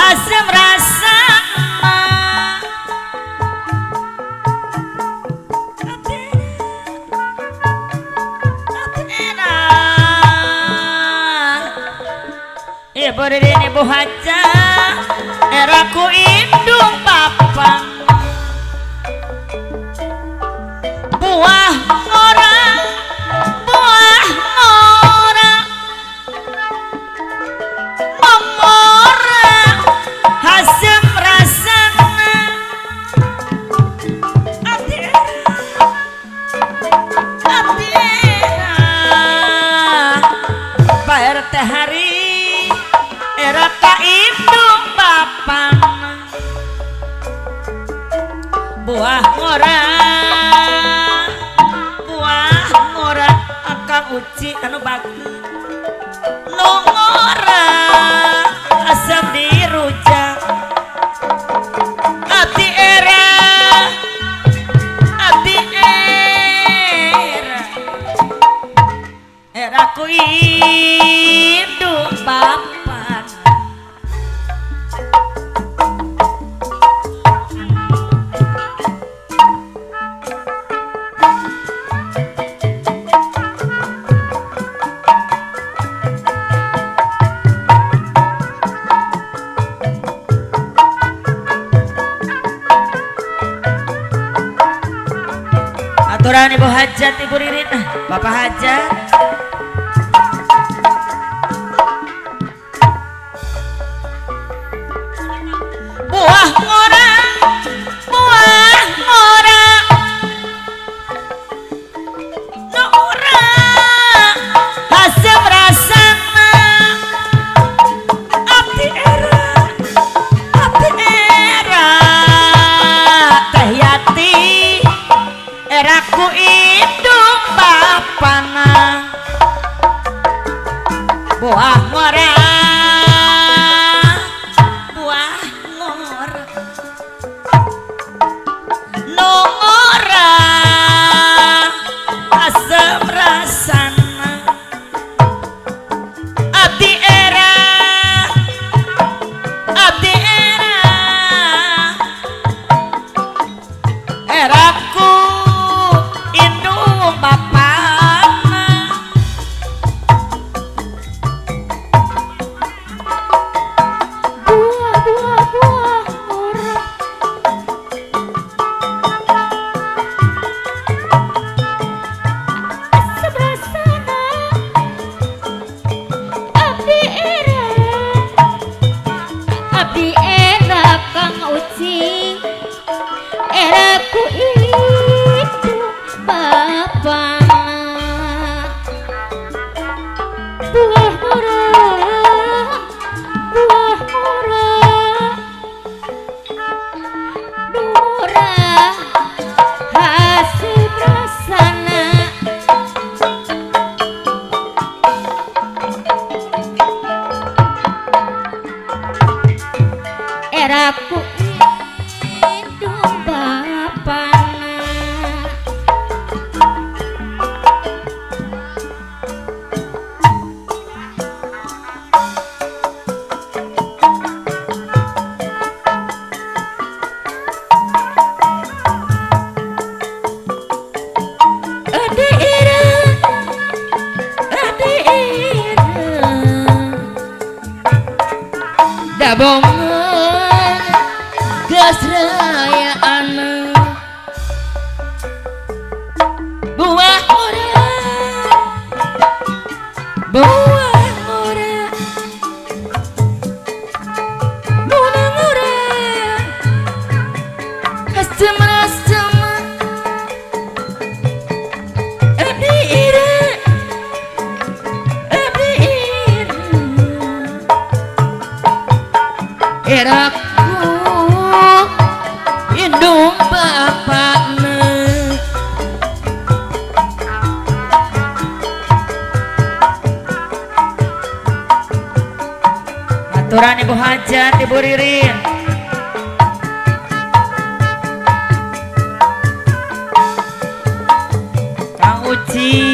Asem rasana Ibu Ririn Ibu Hajah eraku indung papan buah ngora mongora hasem rasana abdi era Pak RT hari era ka indung papan buah ngora akang uci anu bagus nongora asam dirujak abdi era eraku indung papan. Aturan Ibu Hajat, Ibu Ririn, Bapak Hajat. Buah ngora, nora, hasem rasana, abdi era, Teh Yati. Eraku indung bapana buah ngora nongora asem rasana abdi era eraku indung bapana. Buah buah buah ngora asem rasana abdi era Kang Uci eraku indung bapana buah ngora nora hasem rasana eraku indung bapana. Ade era dabongan gas raya anu buah ngora nuna ngora asem rasem abdi era eraku indung bapana. Aturan Ibu Hajat, Ibu Ririn. Kang Uci,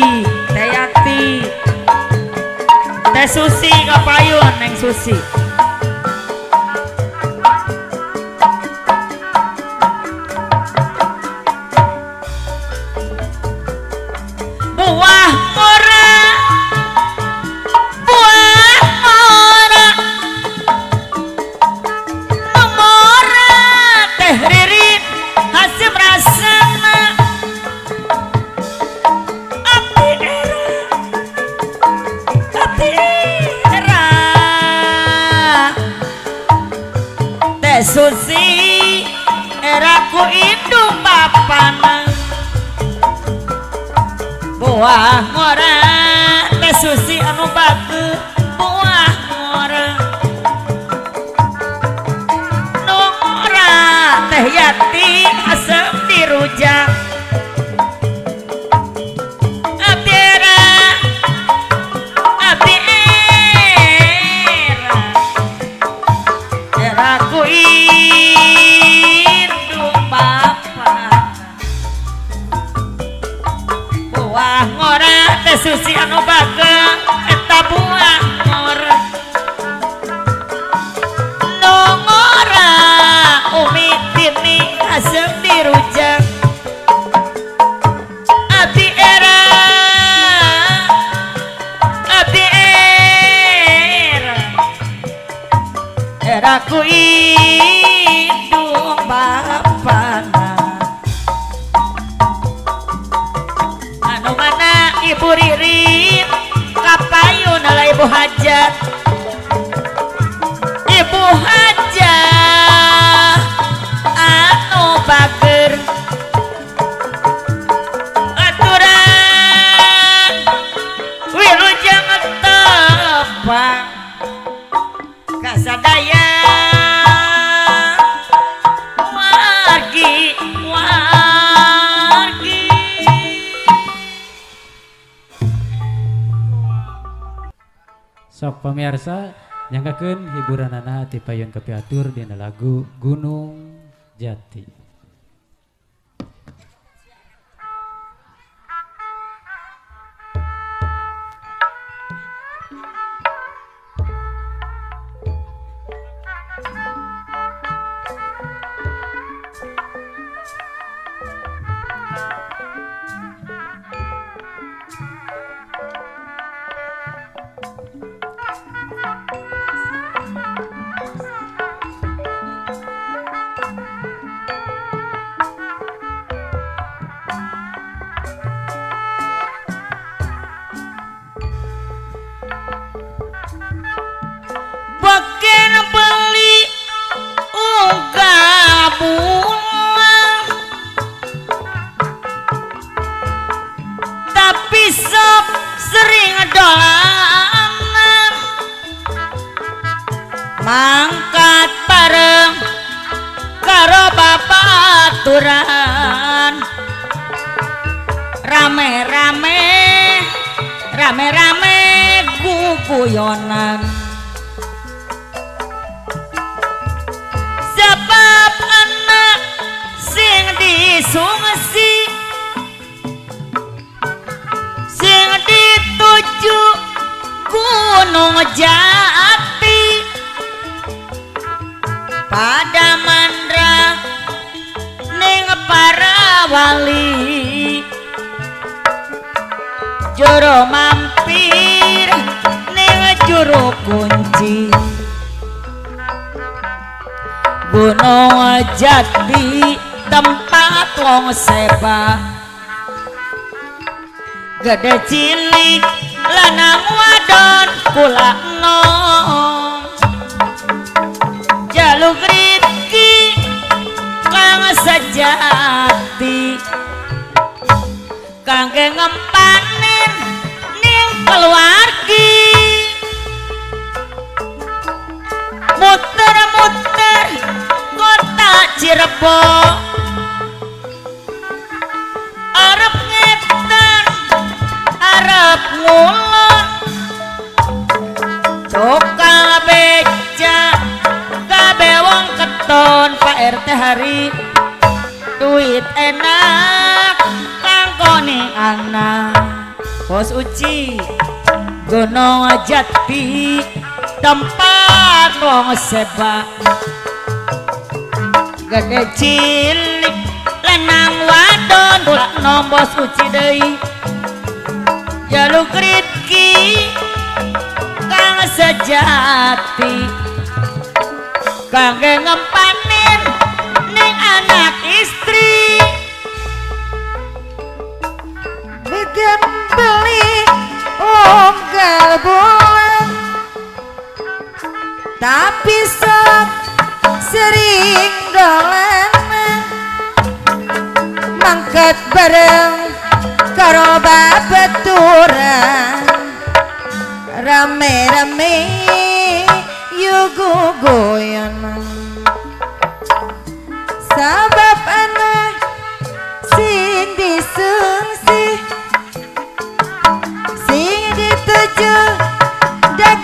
Teh Yati, Teh Susi kapayun, Neng Susi. Susi era ku indung bapana buah ngora Teh Susi anu bageut buah ngora nu ngora Teh Yati asep dirujak abdi era abdi era era ku indung bapana buah ngora Teh Susi anu bageut eta buah ngora nu ngora Umi Tini asep dirujak abdi era abdi era era ku indung bapana anu mana Ibu Ririn kapayun ala Ibu Hajat Ibu Hajat anu bager aturan wilujeng tepang kasadaya wargi wargi. Sok pamirsa nyanggakeun hiburanana ti payun kapiatur dina lagu Gunung Jati. Beken beli unggah bulan tapi sok sering dolanan mangkat bareng karo babaturan rame-rame rame-rame guguyonan sebab anak sing disungsi sing dituju Gunung Jati pada mandra ning para wali juru mampir ning juru kunci Gunung Jati tempat wong seba gede cilik lanang wadon kula enom jaluk rezeki kang sejati kangge ngempanin ning keluargi muter-muter kota Cirebon arep ngetan arep ngulon tukang beca kabeh wong keton Pak RT hari duit enak kangkone anak Bos Uci Gunung Jati tempat wong seba gede cilik lanang wadon kula nom Bos Uci deui jaluk rezeki kang sejati kangge ngempanin ning anak istri bikin beli unggal bulan tapi sok sering dolanan mangkat bareng karo babaturan rame-rame yugo goyanan sabab anak sing disungsi sing dituju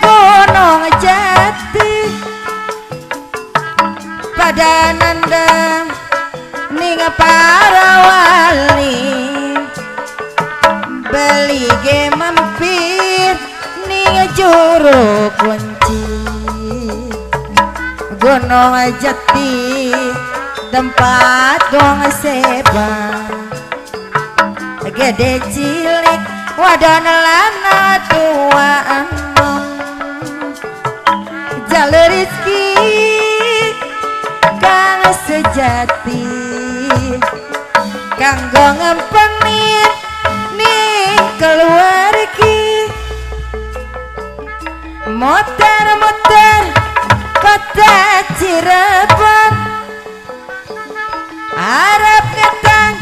Gunung Jati pada nandang ning para wali beli ge mampir ning juru kunci Gunung Jati tempat wong seba gede cilik wadon lanang tua enom jalur rezeki kang sejati kanggo ngempenin ning keluargi muter-muter kota Cirebon Arab ngetan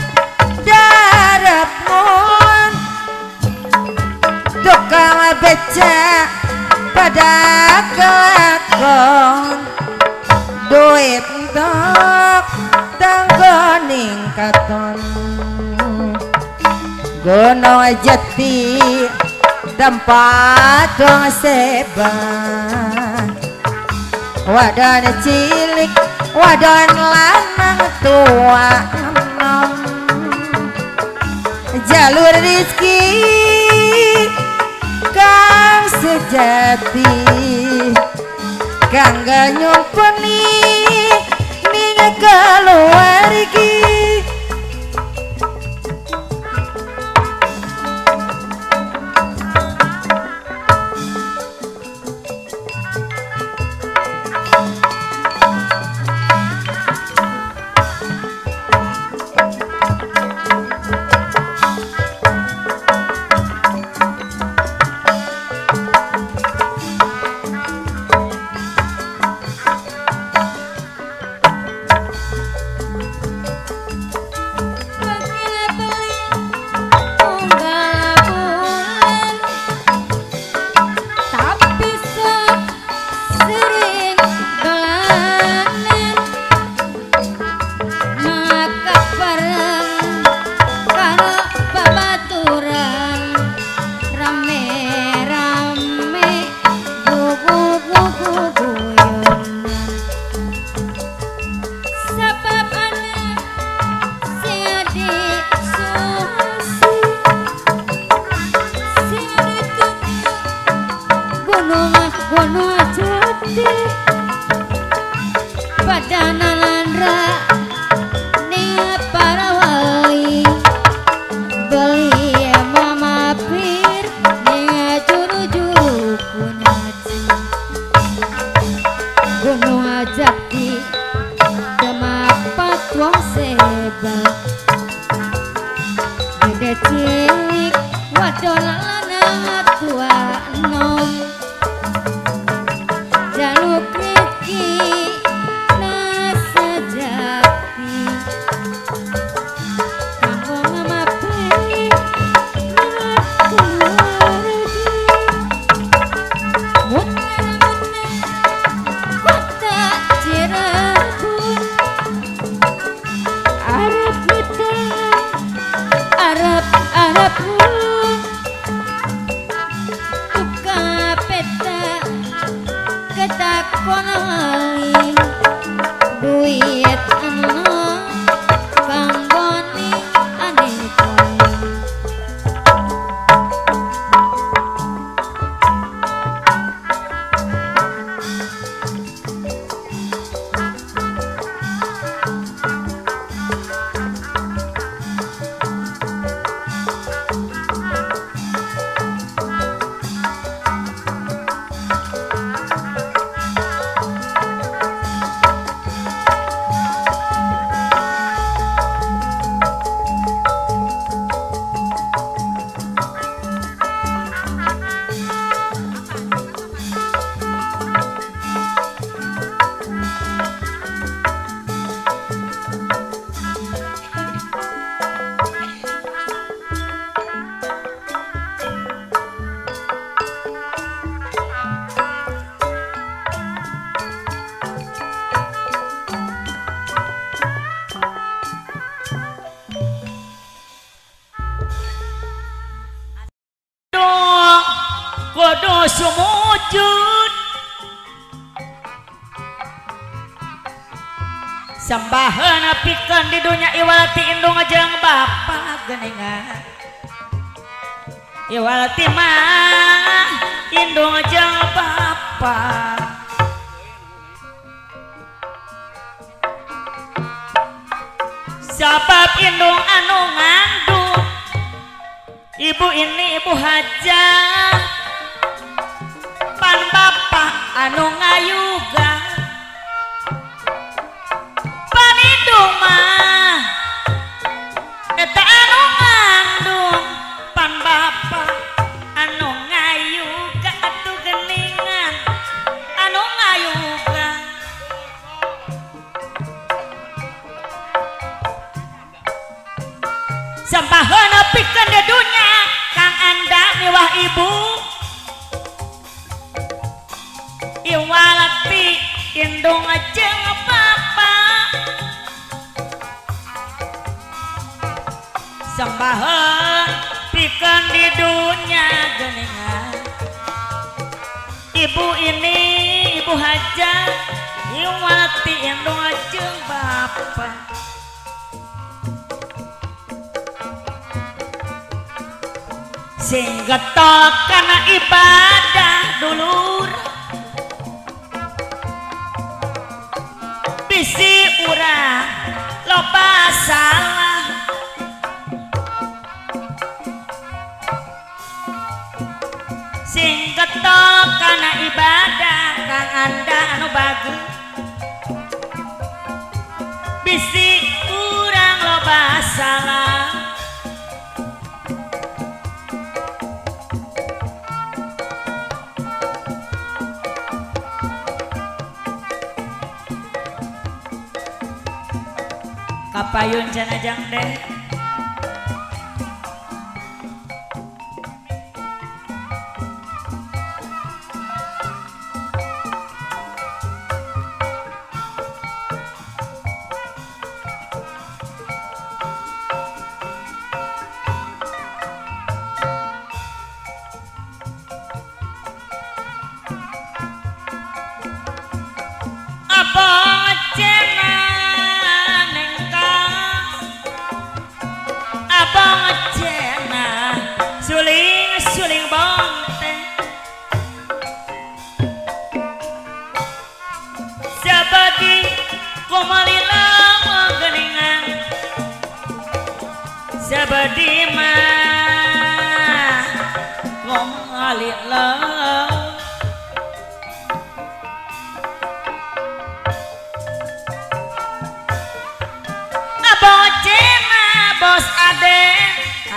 darap ngulon tukang becak pada kelakon duit entok tanggoning katon Gunung Jati tempat wong seba wadon cilik wadon lanang tua enom jalur rezeki kang sejati kang nyumpeni ning keluargi. Sembahan pikeun di dunya iwal ti indung jeung bapa geuningan. Iwal ti mah indung jeung bapa. Sabab indung anu ngandung ibu ini ibu hajah, pan bapa anu ngayuga. Pan indung mah eta anu ngandung, pan bapa anu ngayuga atuh geuningan anu ngayuga. Sampaheun pikeun di dunya Kang Anda miwah ibu, iwal ti indung jeung bapa. Sembahan pikeun di dunya geuningan. Ibu ini ibu hajah, iwal ti indung jeung bapa. Sing getok kana ibadah dulur, bisi urang loba salah. Sing getok kana ibadah Kang Anda anu bagus, bisi urang loba salah. Kapayun cenah jang deh.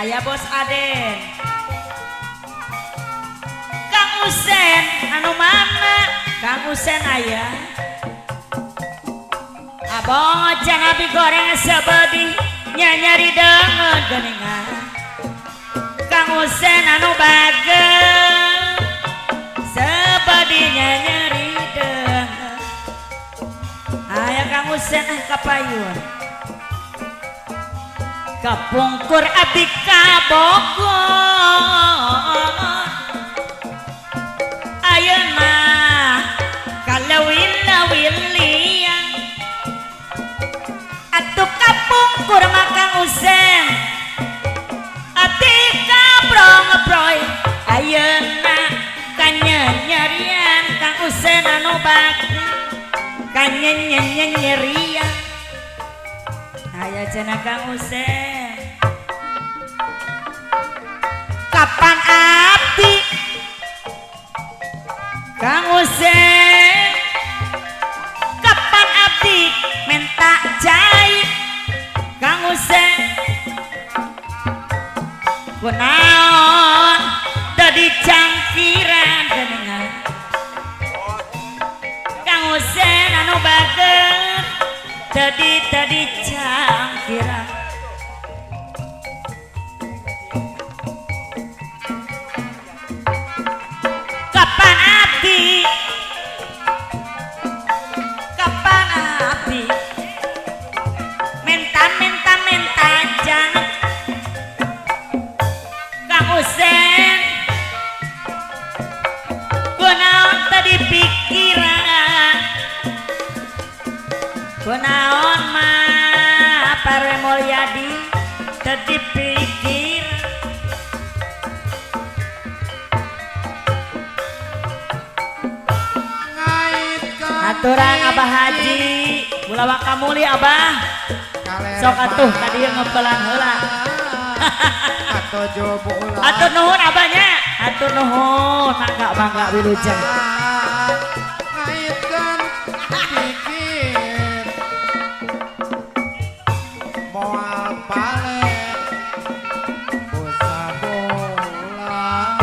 Aya bos Aden, Kang Usen anu mana? Kang Usen aya. Abang jangan abi goreng sebedi nyanyari dengen geningan. Kang Usen anu bageng sebedi nyanyari dengen. Aya Kang Usen ah kapayun. Kapungkur abdi ka Bogor, ayeuna kalawil-lawilian. Atuh kapungkur mah Kang Usen abdi kabrong-ngebroy, ayeuna kanyenyerian Kang Usen anu bakti kanyenyerian. Aya cenah Kang Usen. Kapan abdi Kang Usen, kapan abdi minta cai Kang Usen, kunaon dadi cangkiran geuningan. Kang Usen anu bager tadi tadi cangkiran. Kapan abdi, kapan abdi minta minta minta jangan Kang Usen, kunaon tadi pikiran, kunaon dipikir. Aturan Abah Haji Bulawak kamuli Abah. Sok atuh ka dieu ngebelan heula. Atur nuhun abahnya, atur nuhun, mangga mangga wilujeng. Ngaitkeun pikir moal balik ku sabulan.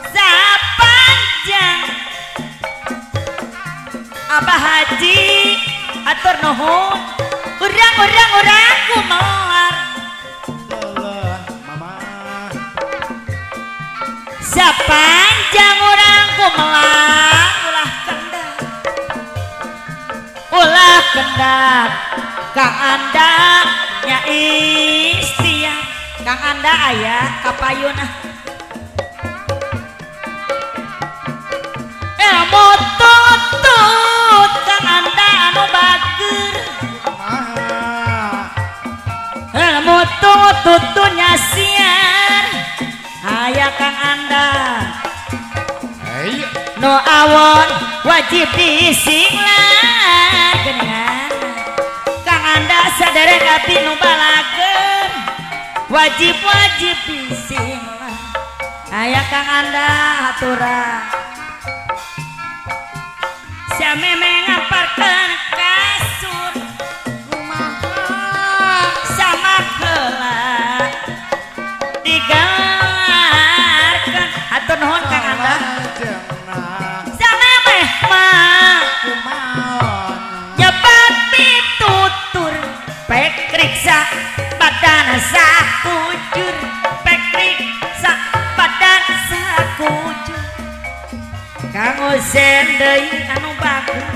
Sapanjang Abah Haji atur nuhun, urang-urang urang kumelar. Sepanjang urang kumelar, ulah kendak, ulah kendak. Kang Anda nya istiar, Kang Anda aya kapayun. Ilmu tutut Kang Anda anu bager, ilmu tutut nyasiar. Aya Kang Anda no awon wajib disinglar geningan. Kang Anda saderek abdi nu balager wajib wajib disinglar. Aya Kang Anda haturang sameme ngamparkeun kasur sama heula digelarkeun. Hatur nuhun Kang Anda. Sameme mah nyebat pitutur pek riksa badan sakujur, pek riksa badan sakujur. Kang Usen deui anu bagus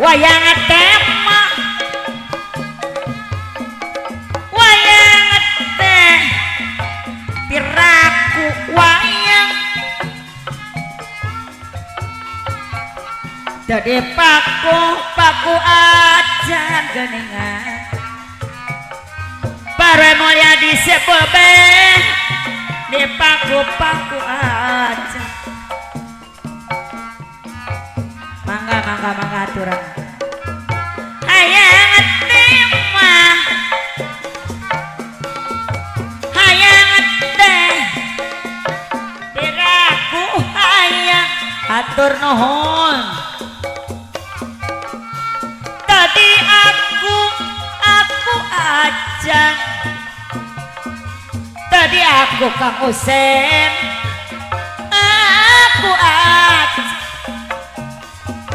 wayang tema wayang teh piraku wayang dadi paku paku ajan geningan. Bare mulya disebeben di paku-paku aja. Mangga mangga mangga aturan. Hayang tema hayang teh piraku hayang atur nuhun. Tadi aku aja, tadi aku Kang Usen, aku aja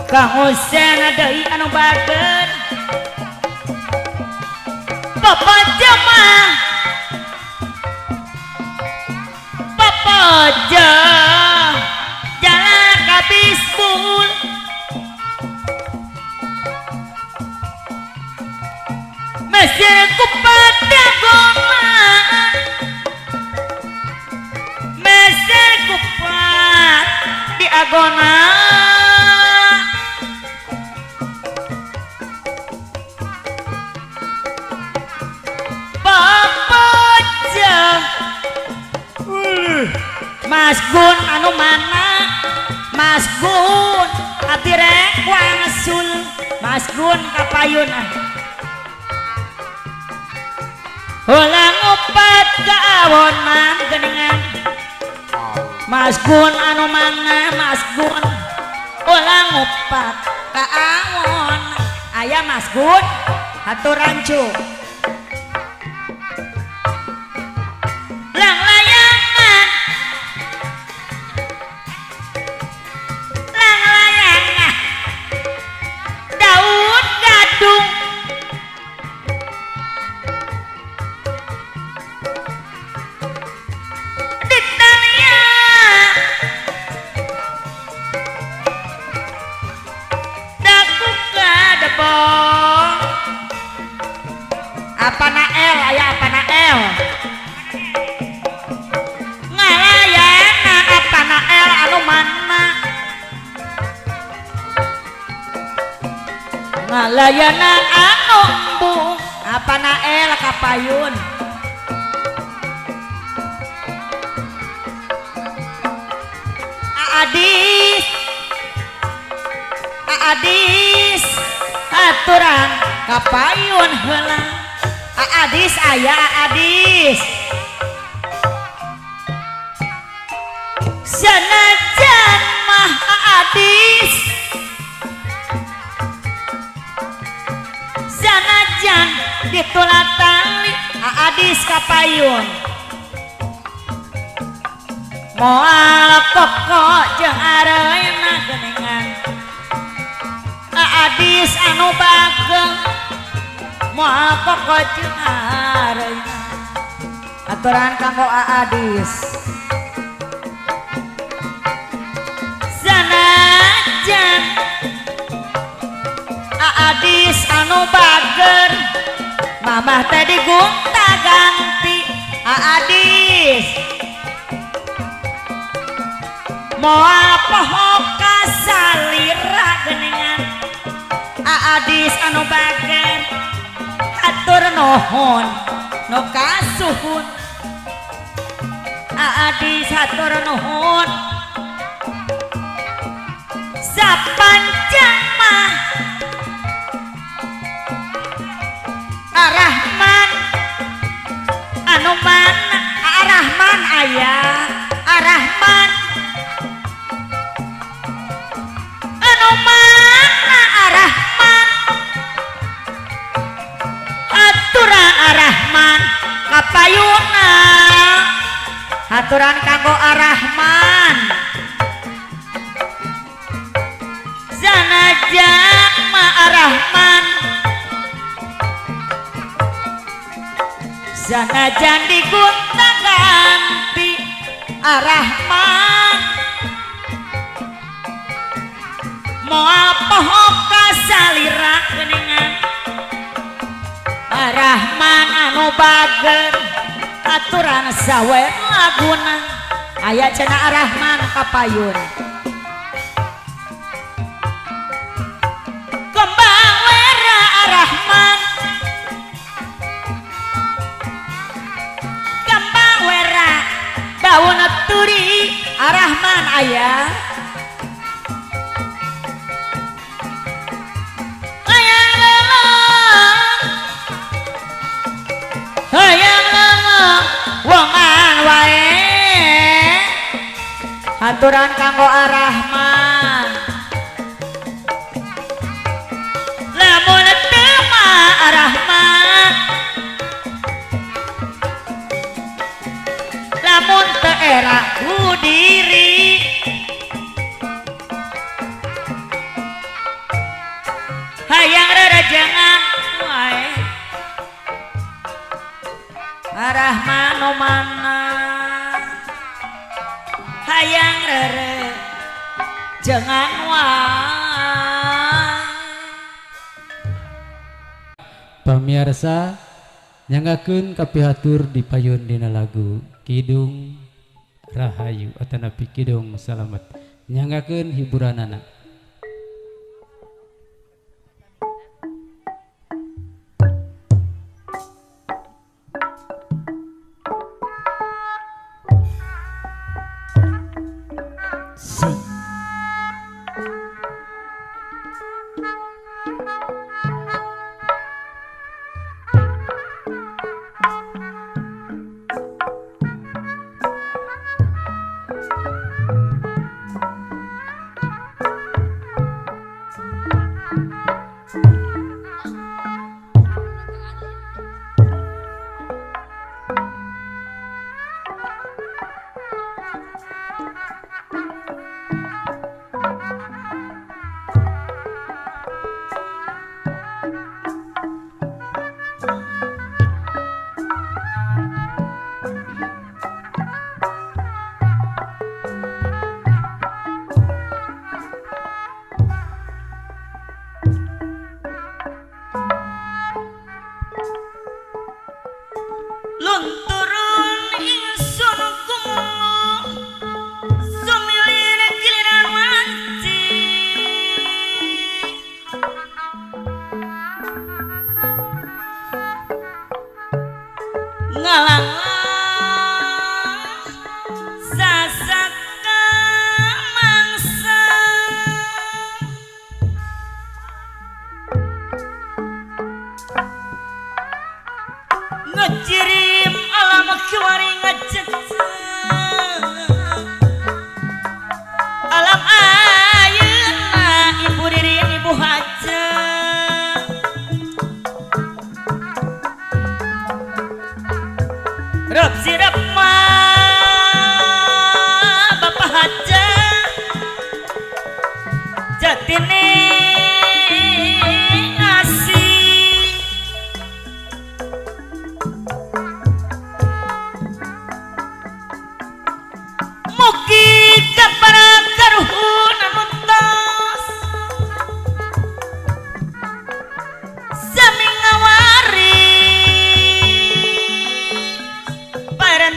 Kang Usen deui anu bager. Bapak mah bapak jalan kabis bul. Mesir kupat goma, mesir kupat di agona. Bapak Mas Gun anu mana Mas Gun abdi rek wangsul Mas Gun kapayun. Ulang upat keawonan geningan Mas Gun anu mana Mas Gun ulang upat keawon. Aya Mas Gun hatur rancu. Lang layangan lang layangan daun gadung Lalayanan anu embung apa nael kapayun Aadis Aadis aturan kapayun heula Aadis aya Aadis sanajan mah Aadis sanajan ditulatali Aadis kapayun moal koko jeung areuna geuningan Aadis anu bageng moal koko jeung areuna aturan kanggo Aadis sanajan Aadis anu bager mamah teh digonta ganti Aadis moal poho kasalira geuningan Aadis anu bager hatur nuhun nu kasuhun Aadis hatur nuhun sapanjang mah Arahman anu mana Arahman aya Arahman anu mana Arahman aturan Arahman kapayuna aturan kanggo Arahman sanajan ma Arahman sanajan digonta ganti Arahman moal poho kasalira geuningan Arahman anu bager aturan sawer laguna aya cenah Arahman kapayun kembang wera Arahman kembang wera daun turi Arahman aya hayang lelong hayang lelong wongan wae aturan kanggo Arahman lamun teu mah Arahman lamun teu era ku diri hayang rerajangan wae Arahman nu mana hayang rerajangan wae. Pamirsa nyanggakeun kapihatur dipayun dina lagu Kidung Rahayu atanapi Kidung Salamet nyanggakeun hiburanana.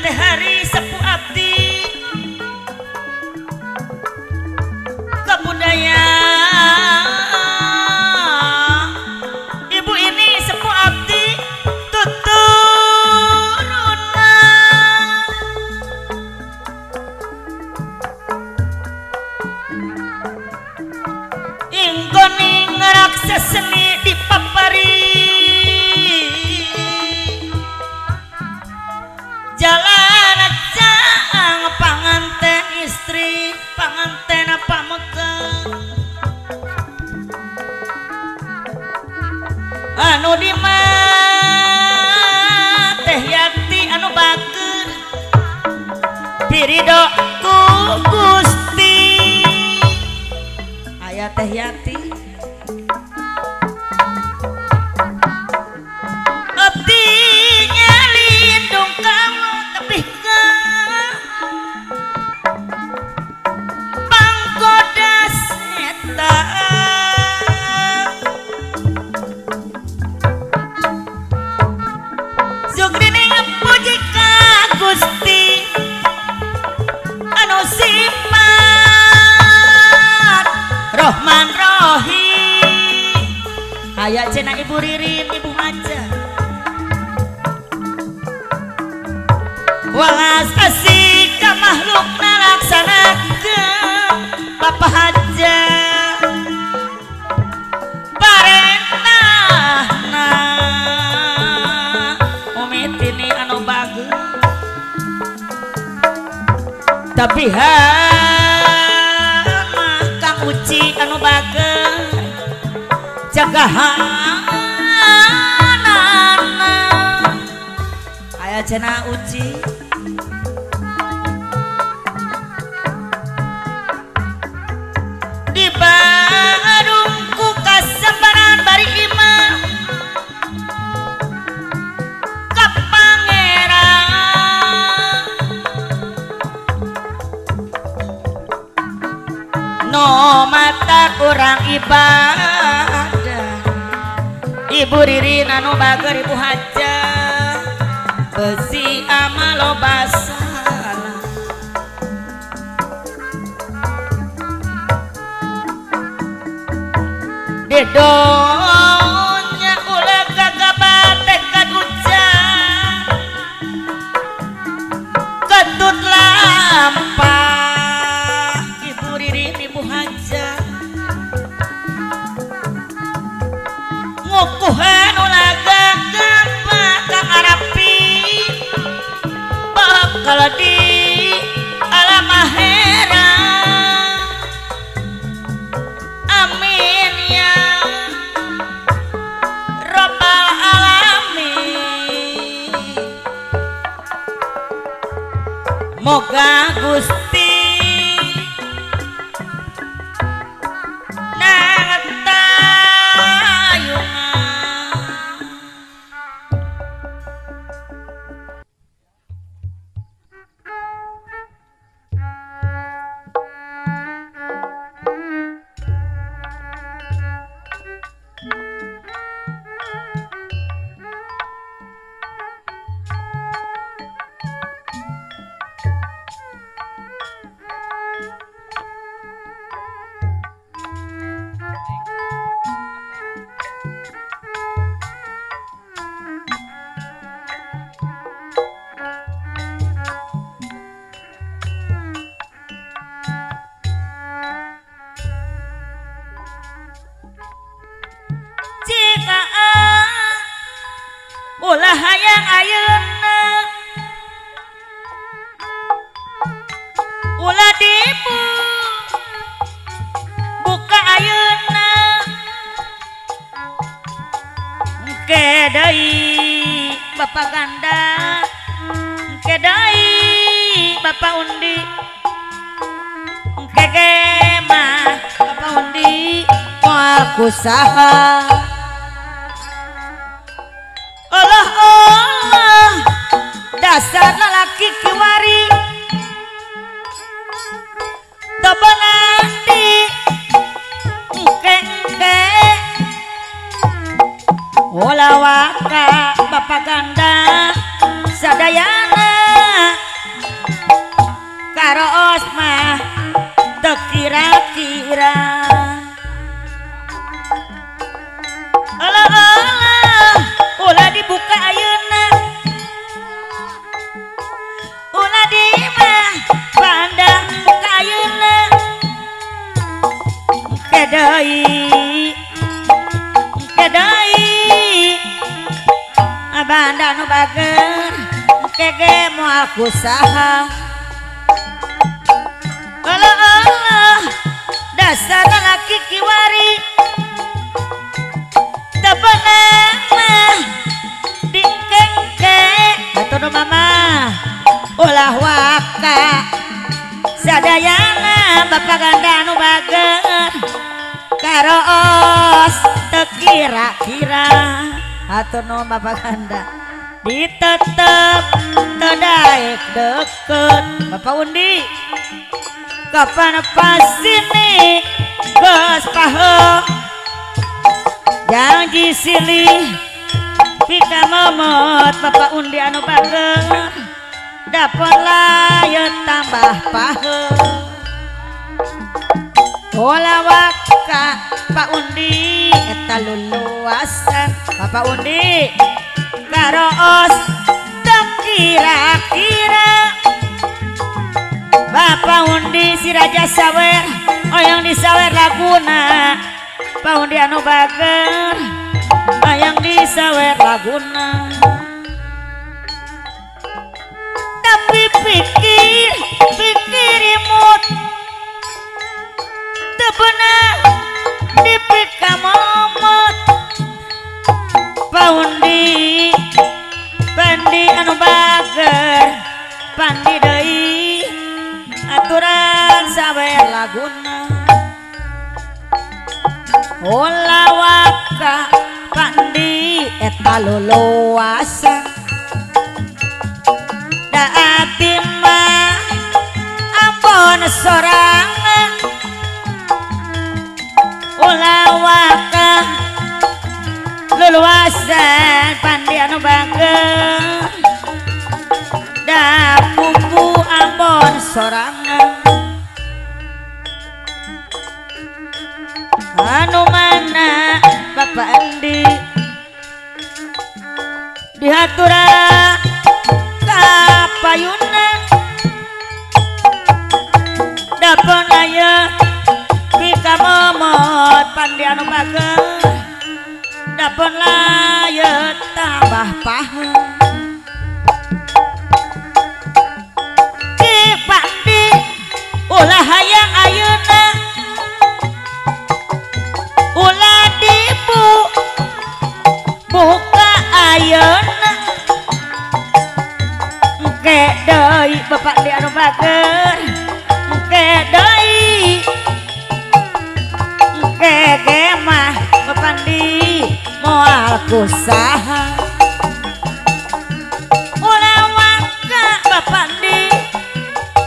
teh hari sepuh abdi kebudayaan ibu ini sepuh abdi tuturunan inggoni ngerakseseni di papari jalan caang panganten istri panganten apa mekeng anu di teh Yati anu bager pirido ku Gusti aya teh Yati abdi nyalindung kamu tapi ke panggoda setan Zugrini puji ka Gusti anu sifat Rohman Rohim aya cenah Ibu Ririn Ibu Haja walas asih ka makhluk nalaksanakeun Bapak Haja parentahna Umi Tini anu bagus tapi mah Kang Uci anu bager jagahanana aya cenah Uci di barungku kasambaran bari imah ka pangeran no mata kurang ibadah Ibu Ririn anu bager Ibu Haja besi ama loba salah dedonya ulah kagabate tekad ucap ketut lampah Ibu Ririn Ibu Haja ngukuhan ulah gagabah kang Arapi bakal di alam akhirat amin ya Rabbal alamin moga Gusti ulah hayang ayeuna ulah dibu buka ayeuna engke deui Bapak Ganda engke deui Bapak Undi engke ge mah Bapak Undi moal kusaha Allah Allah dasar lalaki kiwari tobanati engke engke ulah waka Bapak Ganda sadayana deui engke deui abanda nu bager engke ge moal kusaha. Kalau Allah dasar laki kiwari teu beunang mah dingkengke atuh nu mama ulah waka sadayana bapak ganda nu bager karoos teu kira-kira Hatur nuhun bapak ganda ditetep teu daek deket Bapak Undi kapan pasini geus pahe janji silih pika momot Bapak Undi anu bager dapon layeun tambah pahe ulah waka Pak Undi eta luluasan Bapak Undi karoos teu kira-kira Bapak Undi si Raja Sawer oyang disawer laguna Pak Undi anu bager hayang disawer laguna tapi pikir pikir imut teu beunang dipikamomot Pak Undi pandi anu bager pandi deui aturan sawer laguna ulah waka pandi eta luluasan da abdi mah ampun sorangan ulah waka luluasan pandi anu bager da pupu ampun sorangan anu mana Bapak Andi dihatura kapayuna dapon aya pika momot pandi anu bager dapon layeut tambah pahe ki pandi ulah hayang ayeuna ulah dibu buka ayeuna engke deui bapak di anu bager engke deui engke ge mah bapak di moal kusaha ulah waka bapak di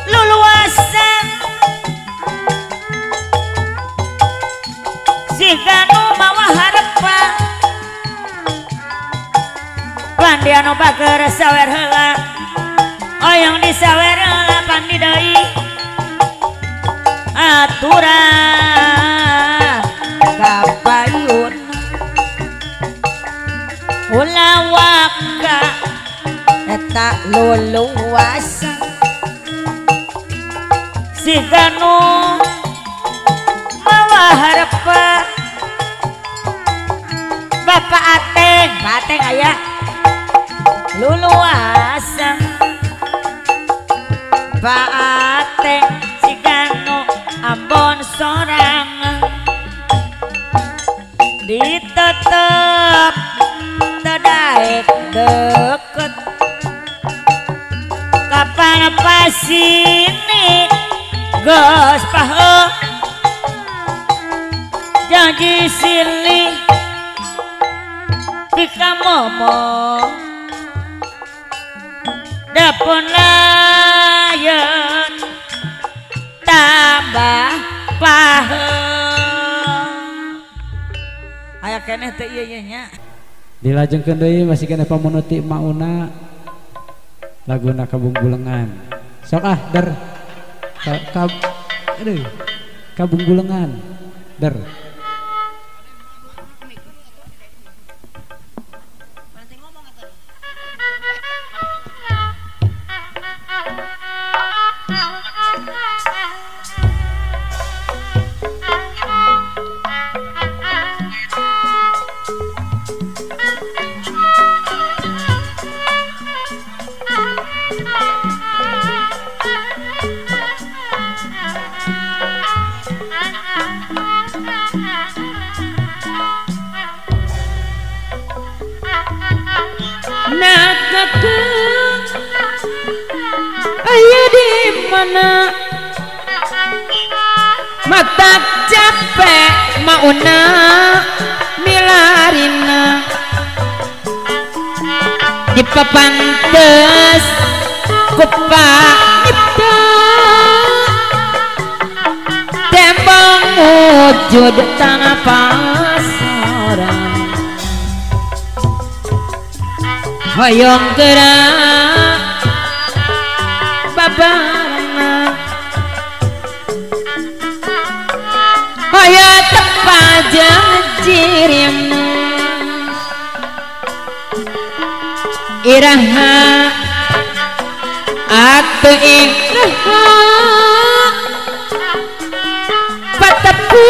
luluasan siga nu mawa harepa pandi anu bager sawer heula oyong disawer heula pandi deui aturan kapayun ulah waka eta luluasan siga nu mawa harepa Bapak Ateng, Pak Ateng aya luluasan Pak Ateng siga nu ambon sorangan ditetep teu daek deket kapan pasini geus pahe janji silih pika momo dapon layeun tambah pahe aya keneh teh ieu ieu nya dilajengkeun deui masih keneh pamunuti mauna laguna kabunggulengan sok ah der ka, aduh kabunggulengan der. aya di mana mata capek mauna milarina di papantes kupa nyipta tembong wujud tanah pasaran hoyong gerak babarna hoyong tepajang jirimna iraha atuh iraha patapu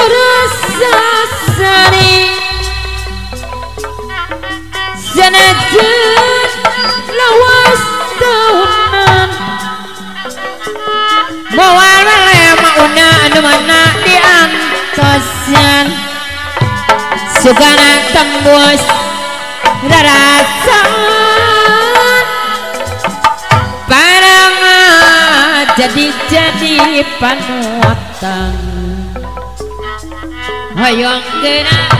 rasa sari sanajan lawas tahunan moal wale mauna anu mana diantosan sugana tembus rarasaan barang jadi-jadi panutan hoyong gerak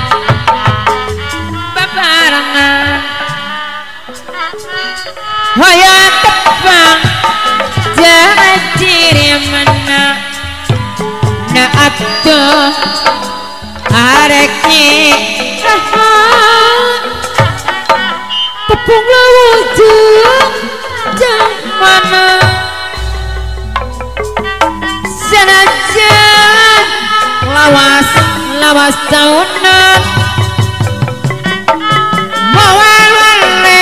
babarengan hoyong tepang jangan ciri mana na atuh arek tepung lawujung jang mana sanajan lawas lawas tahunan mawal wale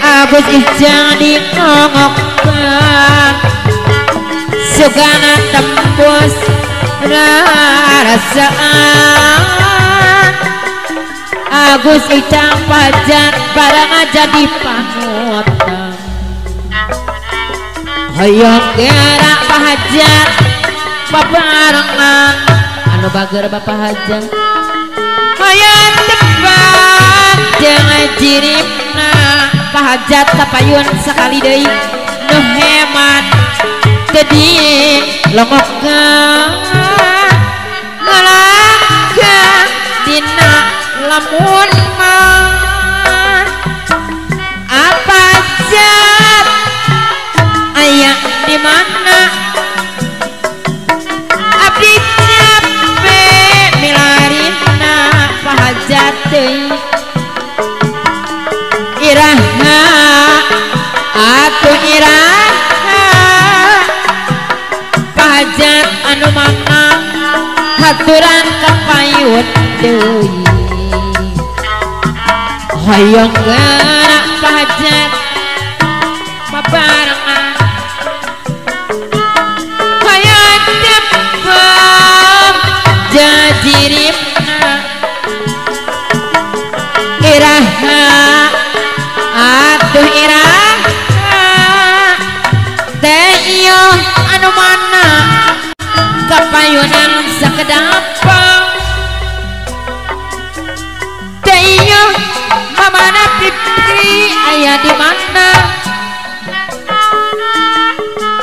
Agus Ijang dinongokkan sugana tembus rarasaan Agus Icang pajan barang aja di panutan hoyong gerak pahajat babarengan anu bager bapak hajat hoyong tebak jangan jirimna pahajat tapayun sekali deui nu hemat jadi longokkeun ngalangka dina lamun mah apa jat aya di mana abdi capek milarina pahajat deui iraha atuh iraha pahajat anu mana haturan kapayun deui hoyong gerak pahajat babarengan hoyong tepang jajirimna iraha atuh iraha teh iyo anu mana kapayunan sakedapang teh iyo mamana pipri aya di mana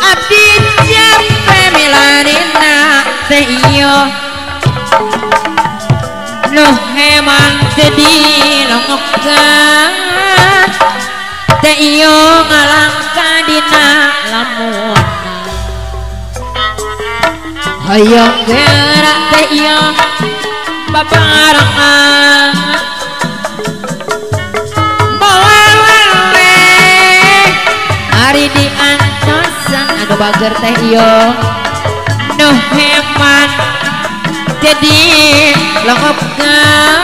abdi capek milarina teh iyo nu heman teu dilongokkeun teh iyo ngalangka dina lamun hoyong gerak teh iyo babarengan ari di antosan anu bager teh iyo nu heman jadi longokkeun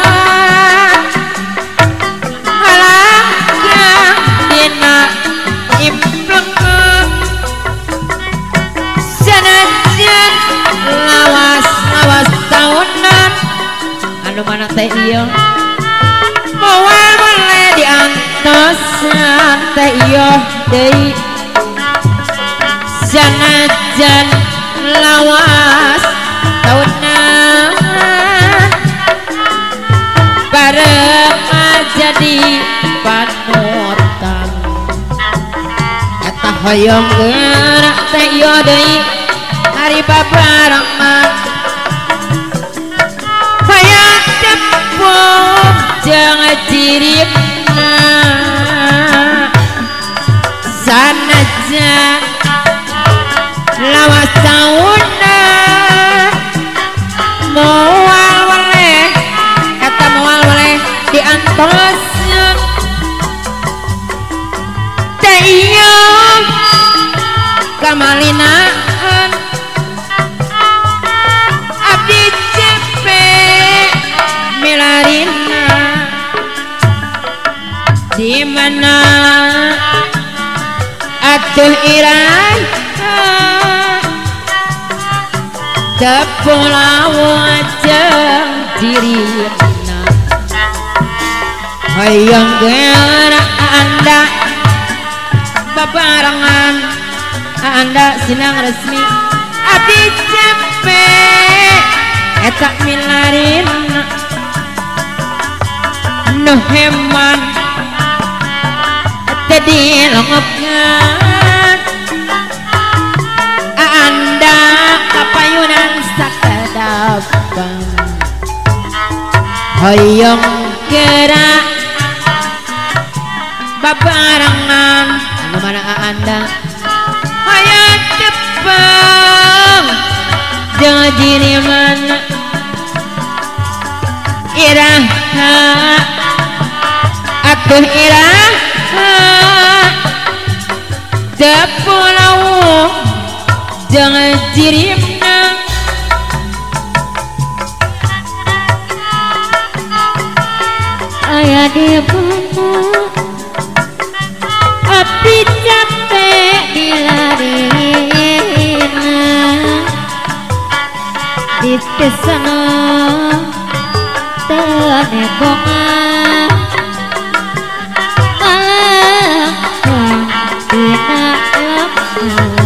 ngalangka dina implengan sanajan lawas lawas tahunan anu mana teh iyo moal wale di antosan teh iyo deui sanajan lawas tahunan bareng jadi panutan eta Hoyong gerak teh ieu deui ari babarengan hayang tepung jeung ciripna sanajan lawas taunna moal weleh eta moal weleh diantos teh ieu kamalinaan abdi cepe milarina di mana atuh iraha tepung lawajeng dirina hayang gerak anda babarengan anda sinang resmi abdi cepe eta milarina nu heman teh dilongopkeun anda kapayunan sakedapan hoyong gerak babarengan anu mana anda hayang tepang jeung jiri mana iraha atuh iraha tepung lawung jeung jirimna aya di mana abdi capek dilarina di sana tenebongan malangkang dina lemah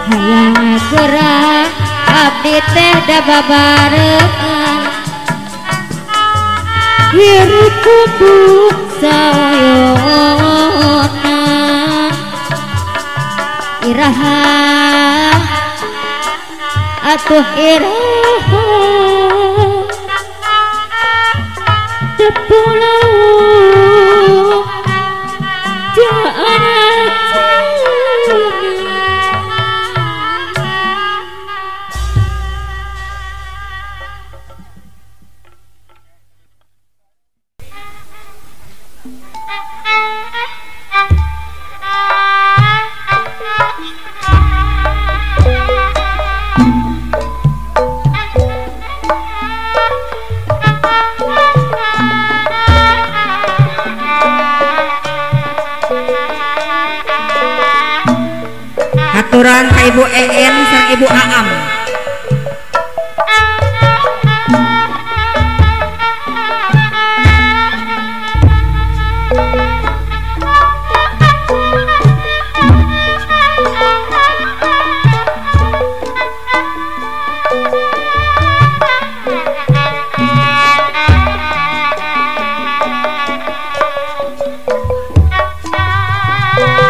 hayang gerak abdi teh da babarengan hirup kudu sayona iraha atuh iraha tepung lauk Aturan ka Ibu En sareng Ibu Aam.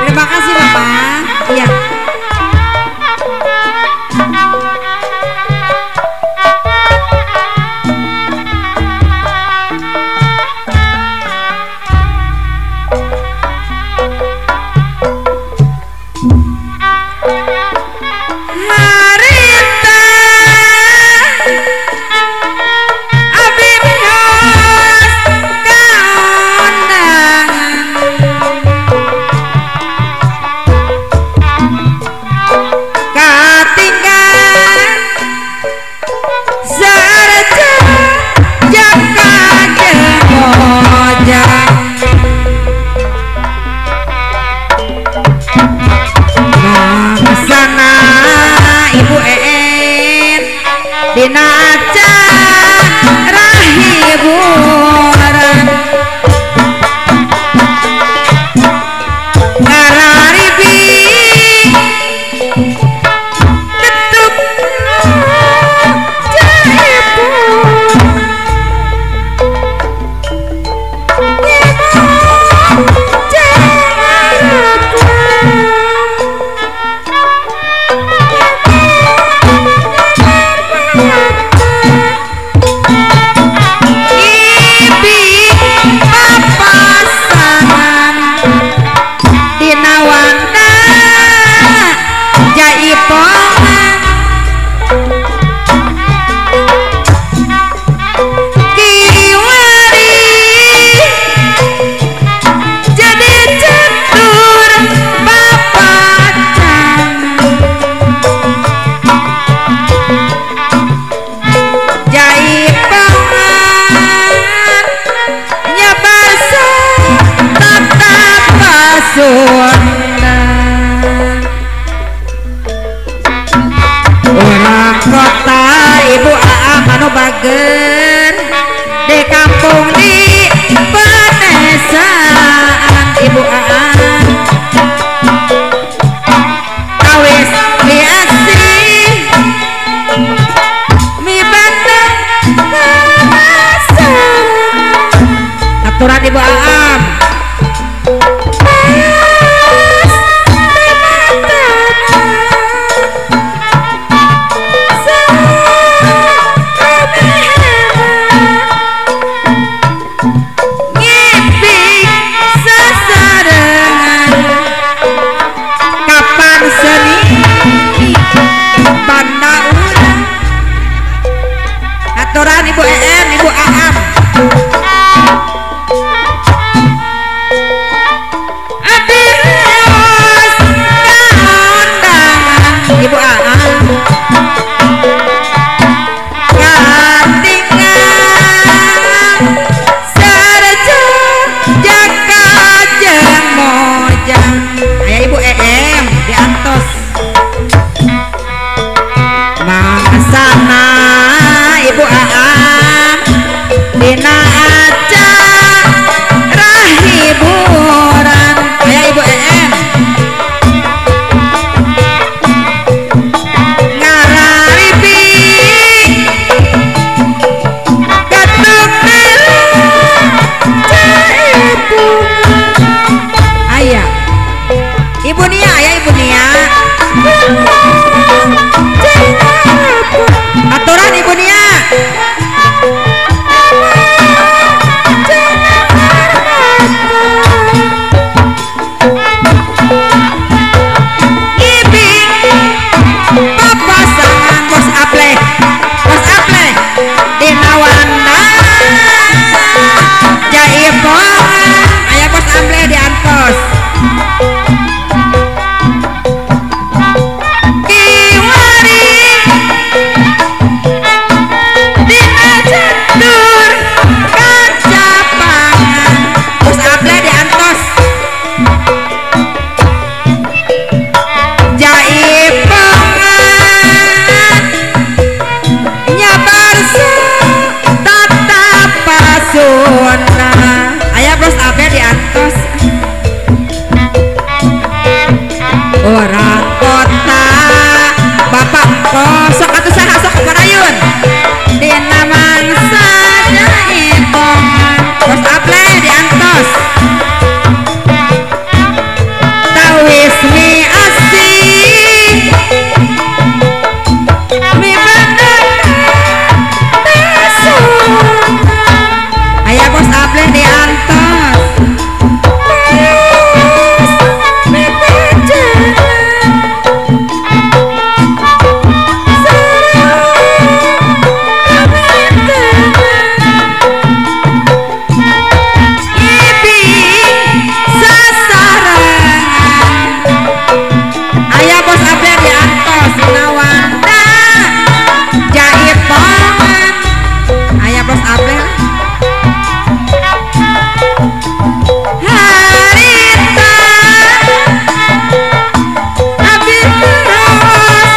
Terima kasih Bapak. Iya. Dina acara hiburan ngararibi ketuk jaipun nyemong jangan. Aya Ibu EM diantos. Mangsana Ibu Aan dina acara hiburan. Aya Ibu EM ngararipi ketuk ibu. Aya Ibu Nia, aya Ibu Nia. Aturan Ibu Nia. Ibing papasangan bos apleh, bos apleh dina wanda jaipongan. Aya bos apleh diantos. Kiwari dina catur kacapangan bos apleh diantos. Jaipongan nyabar tatap pasuna. Aya bos apleh diantos. Orang kota bapak kosok atuh saha sok parayun dina mangsa jaipongan bos apleh diantos. Tawis mi asih mi bener tasuna. Aya bos apleh diantos. Mi Ibing sasarengan. Aya bos apleh diantos dina wanda jaipongan. Aya bos apleh harita abi terus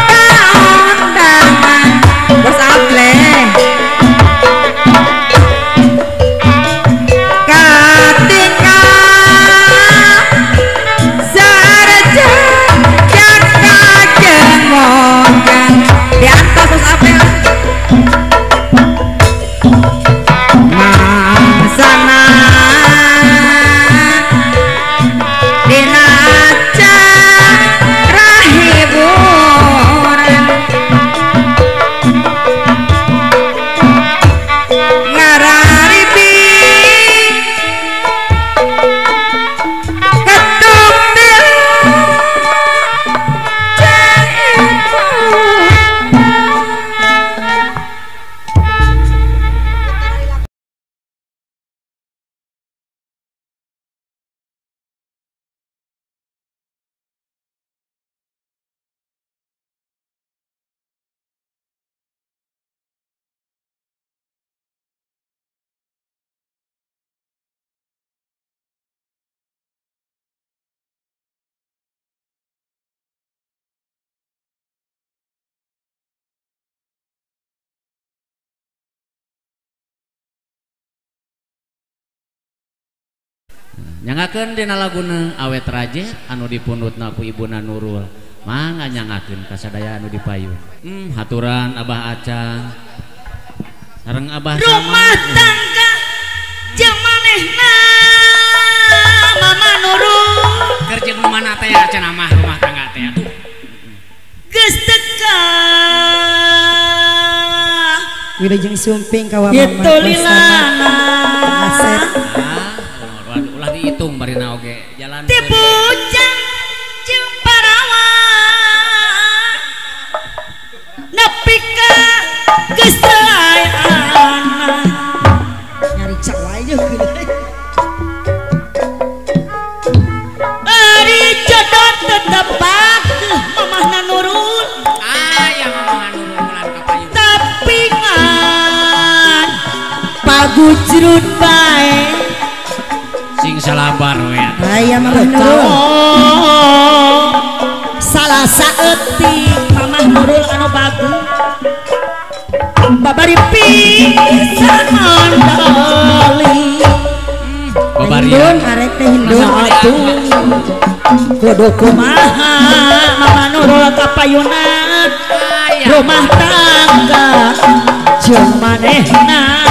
kaundangan bos apleh katinggal sarja jaka jeung mojang diantos bos apleh. Mangsana dina acara hiburan ngararipi ketuk tilu jaipongan. Nyangakeun dina laguna awet raje anu dipundutna ku Ibuna Nurul. Mangga nyangakeun ka sadaya anu dipayun. Haturan Abah Acang sareng Abah Rumah Sama. tangga jeung manehna Mama Nurul Keur jeung nu mana teh cenah mah rumah tangga teh atuh. geus teka Wilujeng sumping ka wa Itu lilana Asep. Ah, ulah dihitung barina oge jalan. Ti bujang jeung parawan nepi ka geus teu aya anak. Nyariksa wae jeung Ari jodoh tetep bakeuh mamahna Nurul. Aya mamahna Nurul ulah ka payun. Tapi ngan pagujrut bae Sing salabar we atuh. Aya Hindun arek teh Hindun atuh kudu kumaha Mama Nurul kapayunan rumah tangga jeung manehna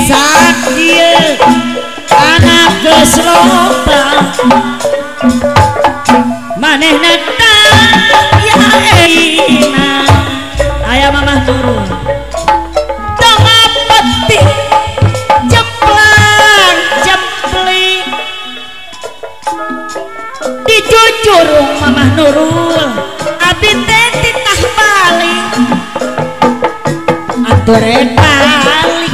sakieu anak geus loba manehna taya eina aya Mamah Nurul tengah peti jemplang jempling dicucurung Mamah Nurul abi teh titah balik atuh rek balik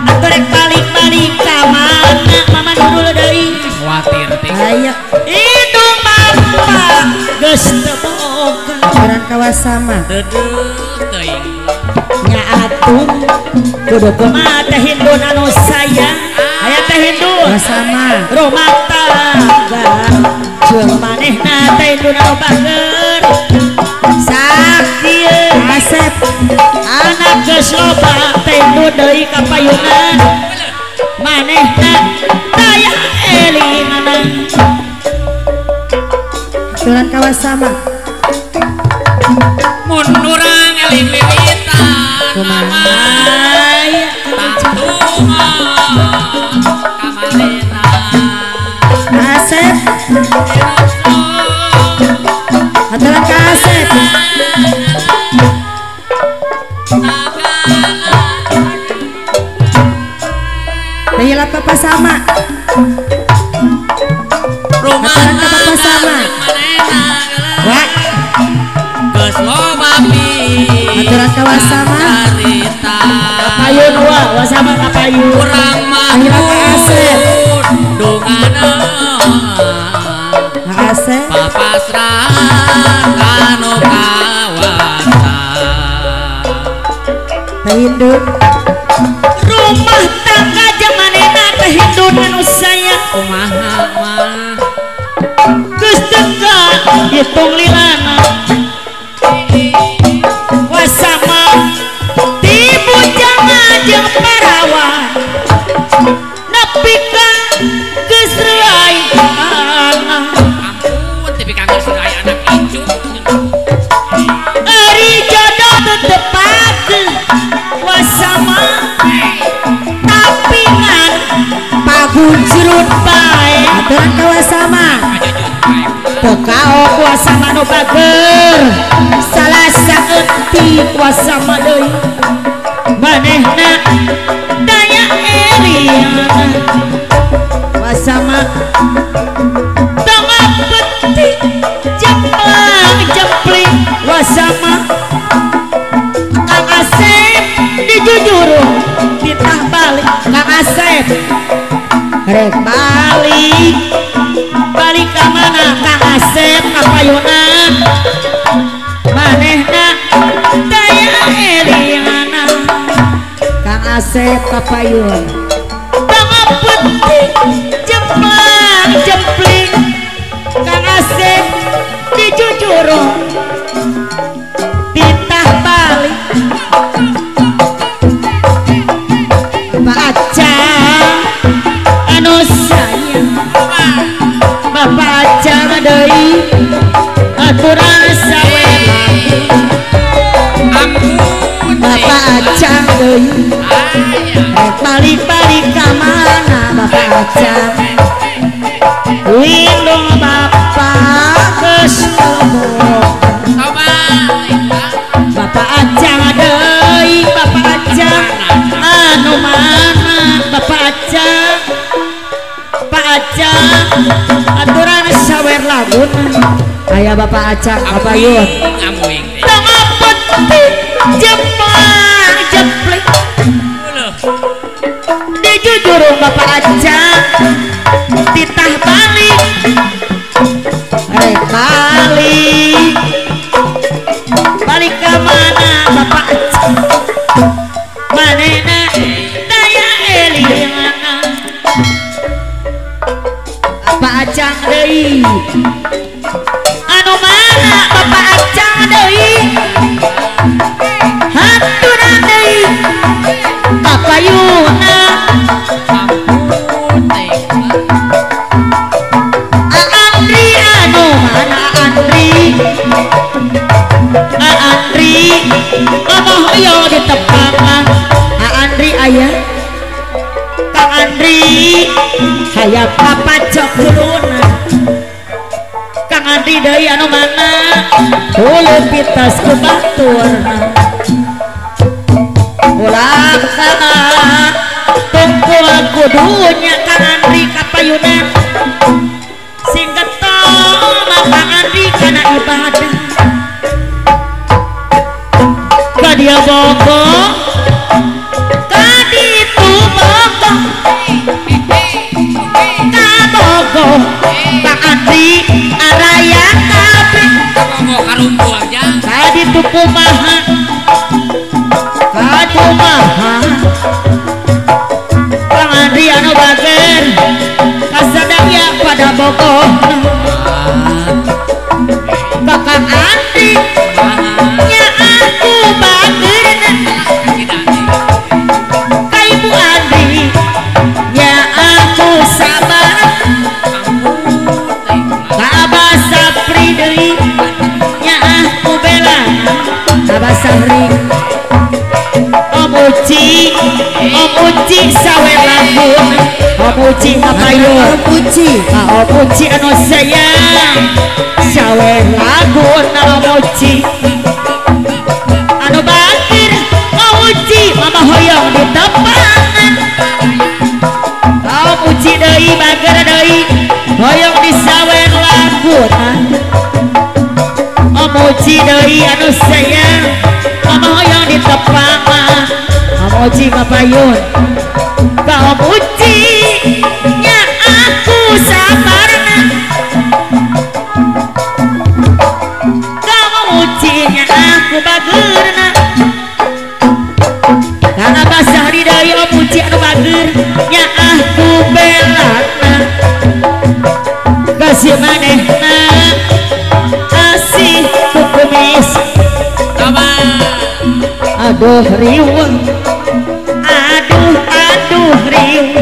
atuh rek balik-balik ka mana Mama Nurul deui khawatir teh aya indung bapak geus teu boga urang kawasama deudeuh teuing nya atuh kudu kumaha teh Hindun anu sayang aya teh Hindun kawasama rumah tangga jeung manehna teh Hindun anu bager sakieu Asep anak geus loba teh Hindun deui kapayunan manehna daya elinana aturan kawasama mun urang eling wiwitan kumaha tangtungan kamalena Asep aturan ka Asep teh hilap bapak sama rumah aturan ka bapak sama wa geus loba aturan kawasama kapayun wa wasama kapayun urang mah hilap ka Asep dongana Asep papasrahan kanu kawasa teh Hindun rumah tangga jeung manehna teh Hindun anu sayang kumaha mah geus teu hitung lilana wasama ti bujang jeung parawan nepi ka geus reuai anak ampun tepi ka geus reuai anak incu ari jodoh teu tepakeun wasama tapi ngan pagunjrut bae aturan kawasama teu kaok wasama nu bager salah saeutik wasama deui manehna daya eliana wasama tengah petik jemplang jempling wasama Kang Asep dijujurung titah balik Kang Asep rek balik balik ka mana Kang Asep kapayunan manehna daya eliana Kang Asep kapayun tengah petik jemplang jempling Kang Asep dicucurung titah balik Bapak Acang anu sayang Bapak Acang deui aturan sawe ampun Bapak Acang deui aya balik-balik ka mana Bapak Acang lindung Bapak geus coba Bapak Acang deui Bapak Acang anu mana Bapak Acang Pak Acang aturan sawer laguna aya Bapak Acang kapayun amuing teh tengah petik jemplang jempling dijujurung Bapak Acang titah balik rek balik balik ke mana Bapak Acang manehna daya eliana Bapak Acang deui anu mana Bapak Acang deui haturan deui kapayuna ampun A Andri mama hoyong ditepangan A Andri ayah Kang Andri hayang papacok huluna Kang Andri deui anu mana hulu pitas ku baturna ulah kana tungkul kudunya Kang Andri kapayunan sing getol mah Kang Andri kana ibadah ka dia bogo ka ditu bogo ka bogo Kang Andri araya kabeh bogo karumbu aja ka ditu kumaha ka kumaha Kang Andri anu bager kasadaya pada bogo ka Kang Andri nya aku bagerna ka Ibu Andri nya aku sabar ka Abah Sapri deui nya aku bela Abah Sahri Om Uci Om Uci sawe laguna Om Uci kapayun Om Uci ka Om Uci anu sayang sawe laguna Om Uci anu bakir Om Uci mama hoyong ditepangan Om Uci deui bager deui hoyong disawer laguna Om Uci deui anu sayang mama hoyong ditepangan Om Uci kapayun ka Om Uci nya aku sabarna ka Om Uci nya aku bagerna kana basah di deui Om Uci anu bager nya aku belana kasih manehna asih ku kumis aduh riweuh aduh aduh riweuh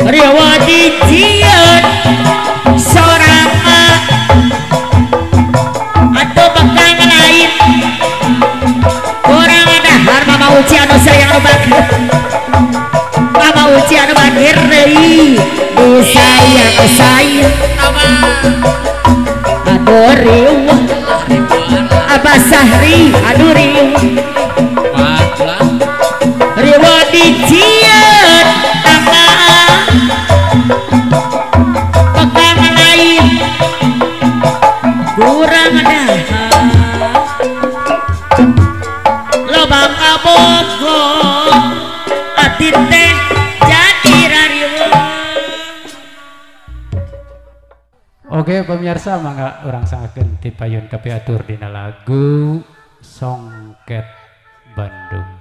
riweuh dijieun sorama atau bekang lain kurang dahar Mama Uci anu sayang anu bager Mama Uci anu bager deui disayang sayang aduh riweuh Abah Sahri aduh riweuh riweuh dijieun tangan bekang lain kurang dahar loba kabogo ati teh jadi rariweuh. Oke pemirsa mangga urang sangakeun ti payun kapiatur dina lagu Songket Bandung.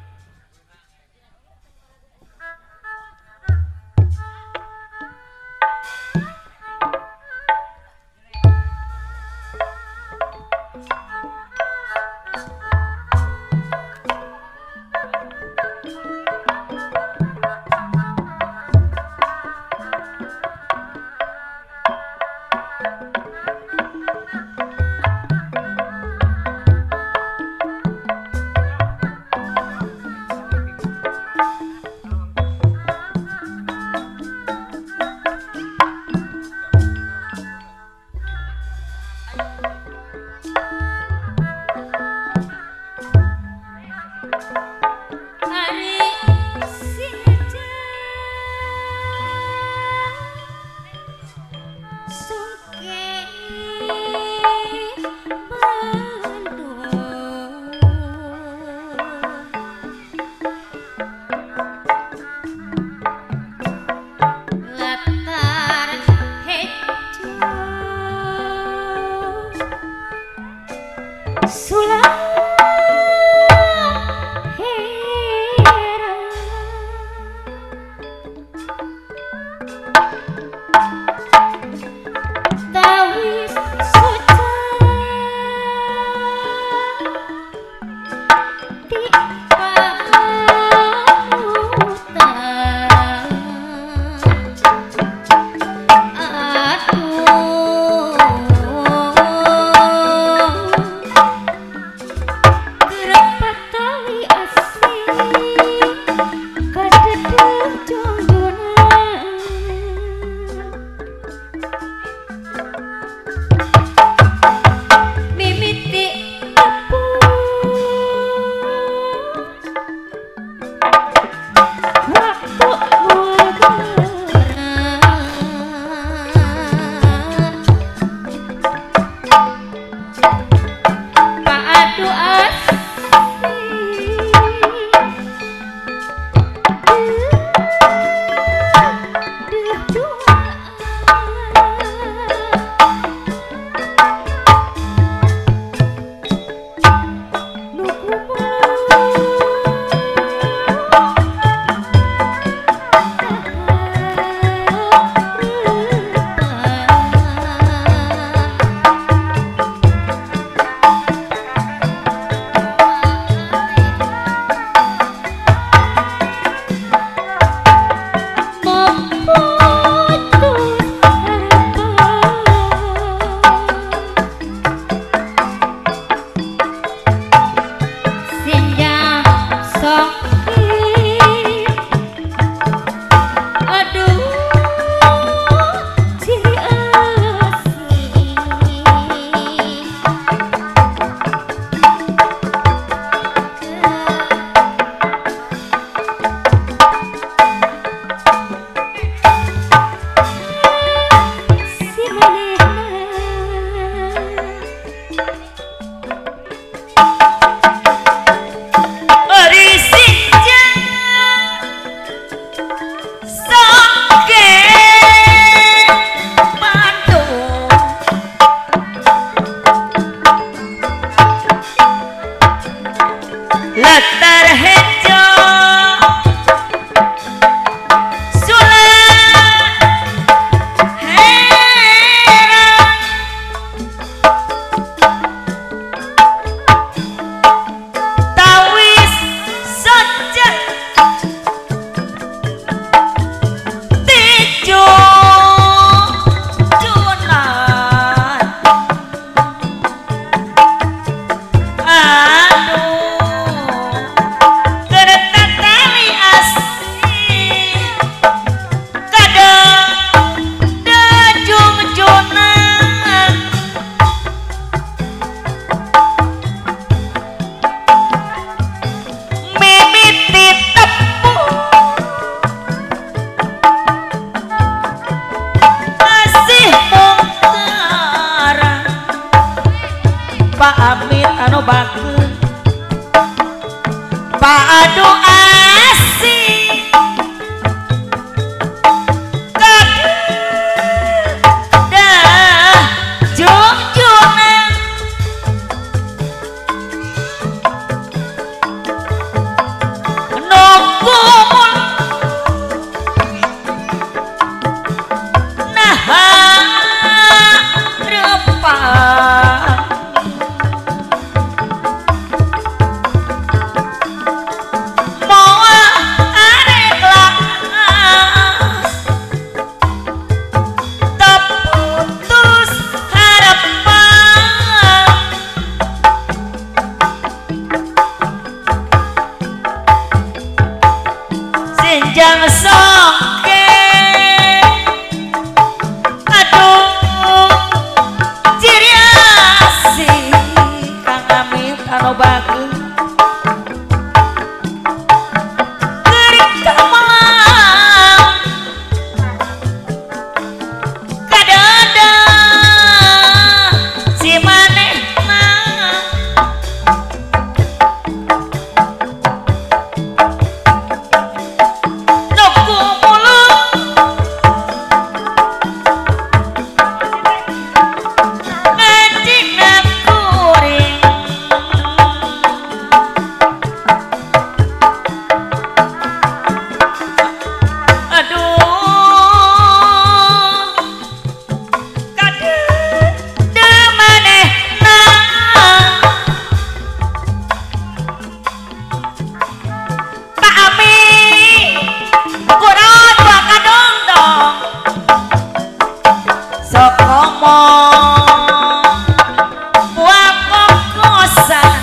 Buah kokosan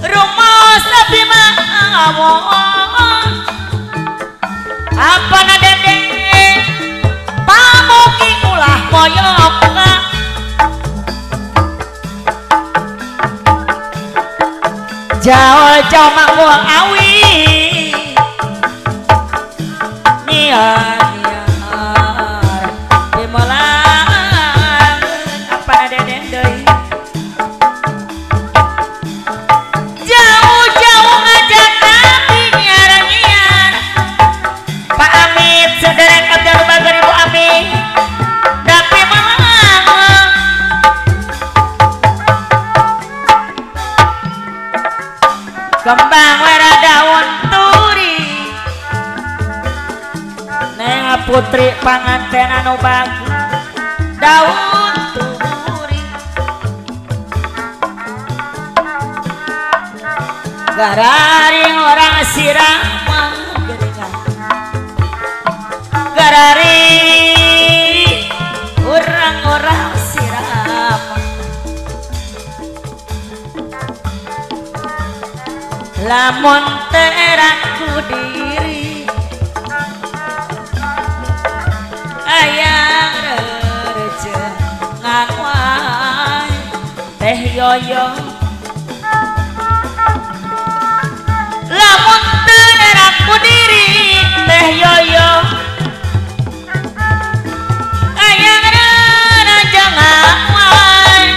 rumah sapi mawon apa na dede pamuki ulah moyok jauh-jauh mak buang awi niar niar dimolang apa deden deui jauh-jauh ngajak nabi niar niar Pak Amit sederek abdi bager Ibu Ami tapi malang kembang wera daun turi neng putri panganten anu bagus daun turi gararing orang sirah gararing orang-orang sirah lamun teraku diri ayang rerejengan wae teh yoyo lamun teraku diri teh yoyo ayang rerejengan wae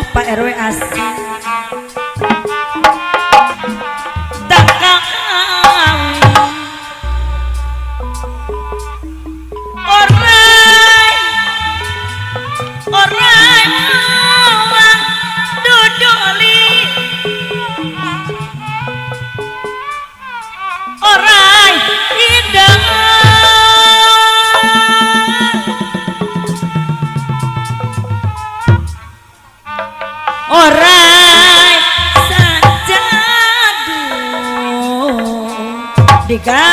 Pak RW asik takawi orai orai mawang duduli orai indah orai sajadu digawikeun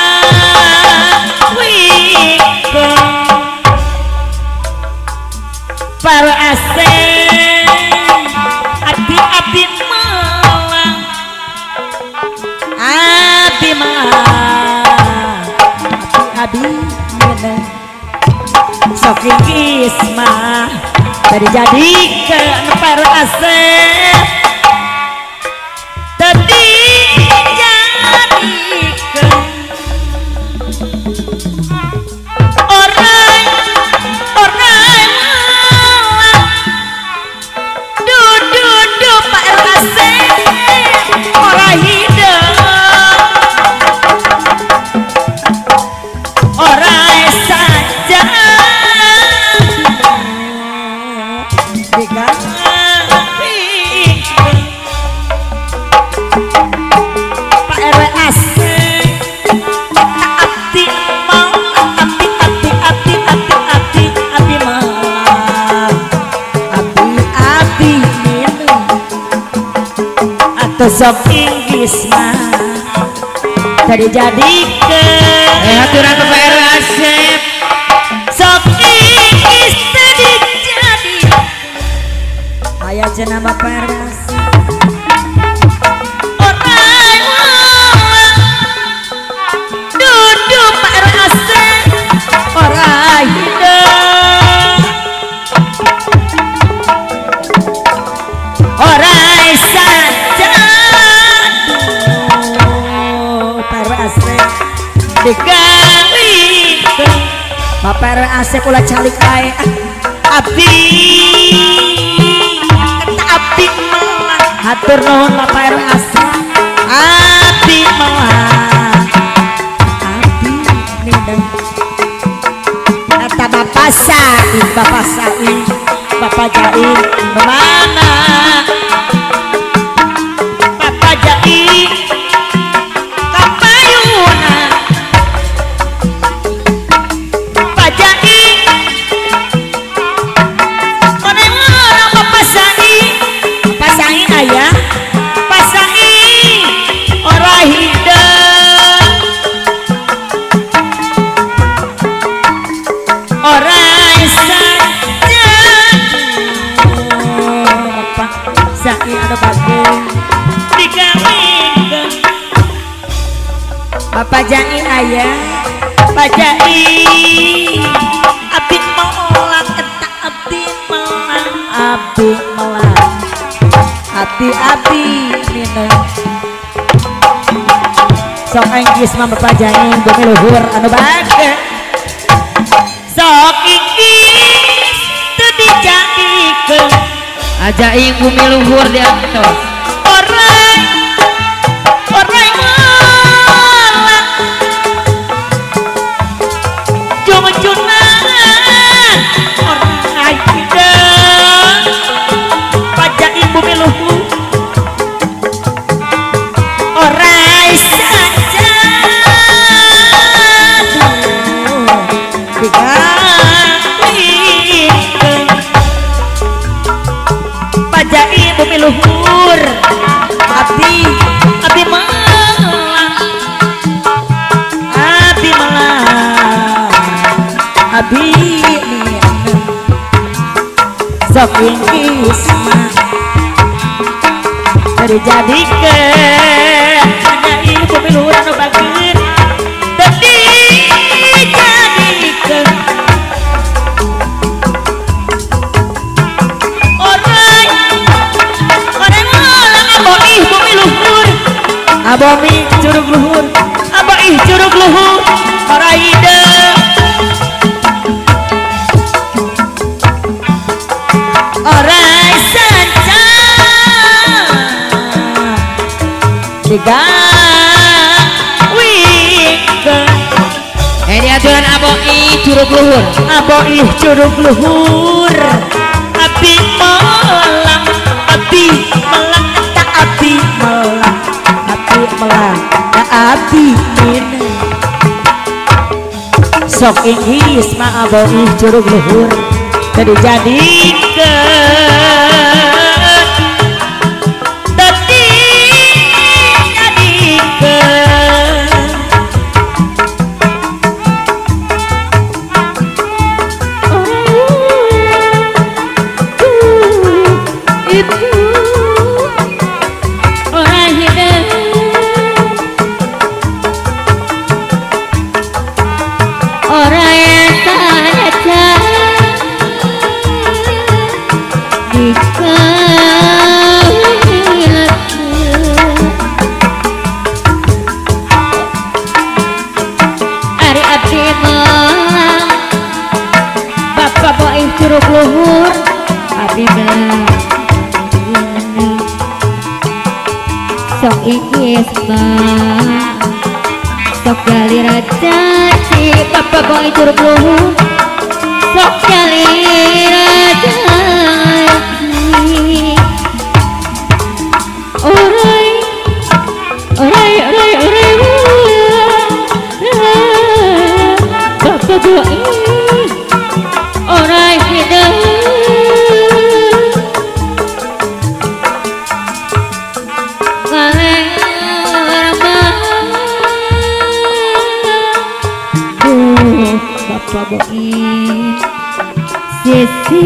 para aseng abdi-abdi melang abdi melang abdi-abdi menang sok ismah tadi jadikan para asep tadi jadikan orang orang du du du Pak asep orang hidup orang saja Pak RW asik abdi mau abdi abdi abdi abdi abdi abdi mau abdi Atuh sok inggris mah tadi jadikeun. Aturan Bapak RW Asep. Sok inggris tadi jadi. Aya cenah Bapak RW Asep. Orai duduk Pak RW Asep. Orai hideung. Orai saja. Pak RW Asep digawikeun. Bapak RW Asep ulah calik bae. Abdi eta abdi melah. Hatur nuhun Bapak RW Asep. Abdi melah. Abdi nindeng. Eta Bapak Said, Bapak Said, Bapak Jai mana? Bapak Jai kapayuna. Bapak Jai mana orang Bapak Said? Bapak Said ayah, Bapak Said ora hideung. Ora saja. Bapak Said anu bagus digawikeun. Bapak Jai ayah, Bapak Jai abdi melang eta abdi melang, abdi melang, abdi abdi minum. Sok inggris mah Bapak Jai bumi luhur anu bagus. Sok inggris teu dijadikeun. Ajaing bumi luhur diantos. Orai orai melang jung-jungan orai hideung. Pajak bumi luhur orai saja. Digawikeun. Pajak bumi luhur abdi abdi melang, abdi melang, abdi minum. Sok inggris mah teu dijadikeun. Pajak bumi luhur anu bageun teu dijadikeun. Orai orai melang aboih bumi luhur, abomi curug luhur, aboih curug luhur orai hideung. Orai sanca digawikeun. Diaturan aboih curug luhur, aboih curug luhur. Abdi melang, abdi melang eta abdi melang, abdi melang, abdi minum. Sok inggris mah aboih curug luhur teu dijadikeun. Teu dijadikeun. Itu ora hideung. Ora saja dikawinkeun. Ari abdi melang Bapak boih curug luhur abdi melang. Sok inggris mah sok gali racaci. Bapak boih curug luhur sok gali racaci. Orai orai orai orai Bapak boih orai hideung. Bapak Boim sisi